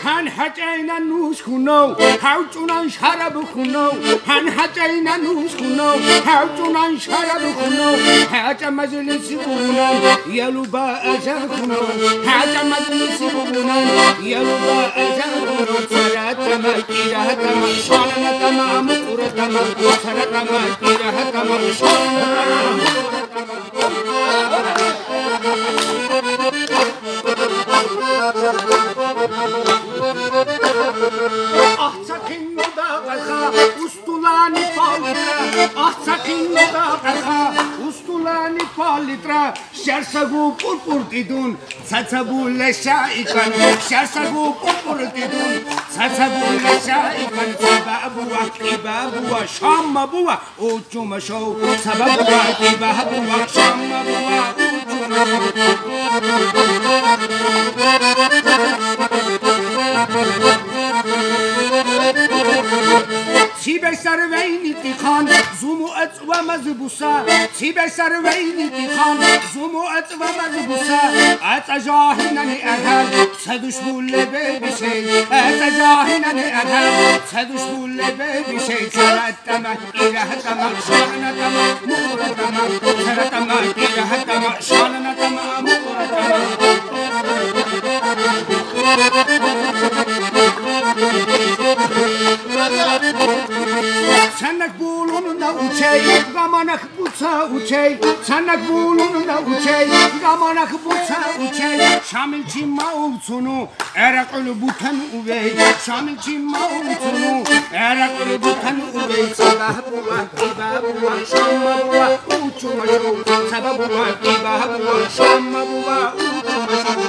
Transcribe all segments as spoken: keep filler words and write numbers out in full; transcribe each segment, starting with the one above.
Гьан гьакӀайна нуш хьунав, гьавчӀунан шараб хьунав, гьан гьакӀайна нуш хьунав, гьавчӀунан шараб хьунав, гьакӀа мажлиси бубунан, я луба ажа хьунав, гьакӀа мажлиси бубунан, я луба ажа хьунав, цара тама, кӀира тама, шана тама, мукъура тама, цара тама, кӀира тама, шана тама, мукъура тама. Агь, цахин нуда къарха, устулани палитра. Агь, цахин нуда къарха, устулани палитра. Шарсагу пурпур тидун, цацабу леша икан. Шарсагу пурпур тидун, цацабу леша икан. Цаба бува, иба бува, шама бува. Учума шов, цаба бува, иба бува, шама бува, учума шов. Цибе сарвейни тихан, зуму ацӀва мазбуса. Цибе сарвейни тихан, зуму ацӀва мазбуса. АцӀа жагьинани агьар, цадуш булебе бишей. АцӀа жагьинани агьар, цадуш булебе бишей. Цара тама, кӀира тама, шана тама, мукъура тама, цара тама, кӀира тама, шана тама, мукъура тама. Цанак булун на учей, гаманак буца учей, цанак булун на учей, гаманак буца учей, Шамил чима увцуну, Эракъул бутан увей, Шамил чима увцуну, Эракъул бутан увей, цаба бува, иба бува, шама бува, учума шов, цаба бува, иба бува, шама бува, учума шов.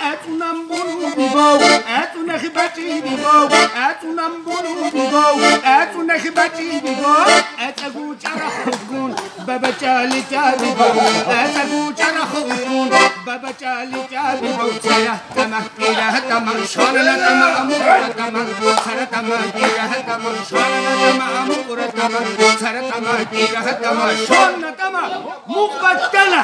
АцӀунан буну бибав, ацӀунахи бачӀи бибав, ацӀунан буну бибав, ацӀунахи бачӀи бибав, ацӀагу чӀарахун, баба чали чабибав, ацӀагу чӀарахун, баба чали чабибав, цара тама, кӀира тама, шана тама, мукъура тама, цара тама, кӀира тама, шана тама, мукъура тама, цара тама, кӀира тама, шана тама, мукъура тама.